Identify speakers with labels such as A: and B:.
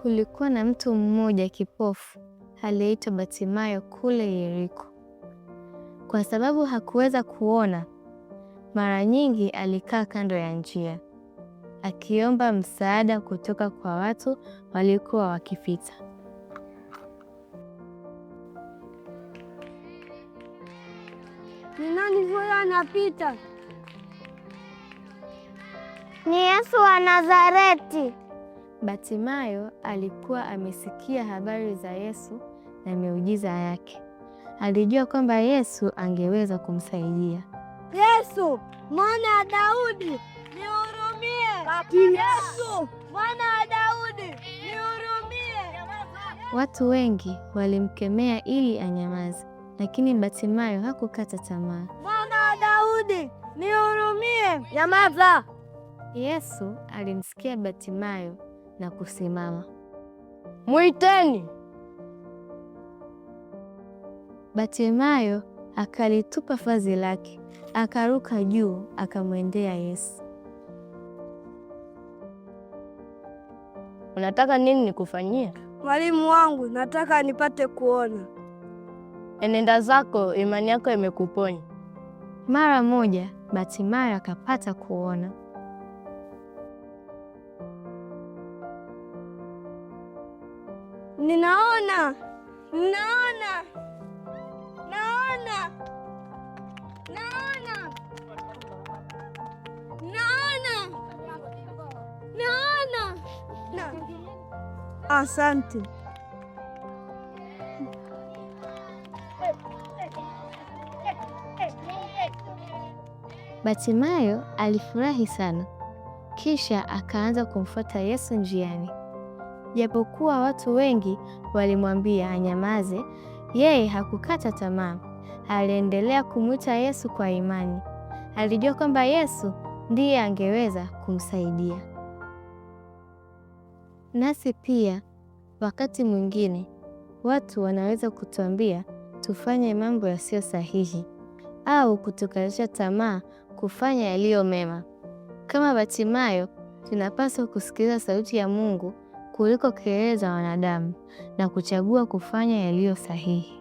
A: Kulikuwa na mtu mmoja kipofu aliyeitwa Batimayo kule Yeriko. Kwa sababu hakuweza kuona, mara nyingi alikaa kando ya njia akiomba msaada kutoka kwa watu waliokuwa wakipita.
B: Ni nani huyo anapita?
C: Ni Yesu wa Nazareti.
A: Batimayo alikuwa amesikia habari za Yesu na miujiza yake. Alijua kwamba Yesu angeweza kumsaidia.
B: Yesu, mwana wa Daudi, nihurumie. Yesu, mwana wa Daudi, nihurumie.
A: Watu wengi walimkemea ili anyamaze, lakini Batimayo hakukata tamaa.
B: Mwana wa Daudi, nihurumie. Nyamaza.
A: Yesu alimsikia Batimayo na kusimama.
B: Mwiteni.
A: Batimayo akalitupa vazi lake, akaruka juu, akamwendea Yesu.
D: Unataka nini nikufanyie?
B: Mwalimu wangu, nataka nipate kuona.
D: Enenda zako, imani yako imekuponya.
A: Mara moja Batimayo akapata kuona.
B: Ninaona, ninaona, naona, naona, naona, naona. Asante.
A: Batimayo alifurahi sana, kisha akaanza kumfuata Yesu njiani. Japokuwa watu wengi walimwambia anyamaze, yeye hakukata tamaa. Aliendelea kumwita Yesu kwa imani. Alijua kwamba Yesu ndiye angeweza kumsaidia. Nasi pia wakati mwingine watu wanaweza kutuambia tufanye mambo yasiyo sahihi au kutukatisha tamaa kufanya yaliyo mema. Kama Batimayo, tunapaswa kusikiliza sauti ya Mungu kuliko kelele za wanadamu na kuchagua kufanya yaliyo sahihi.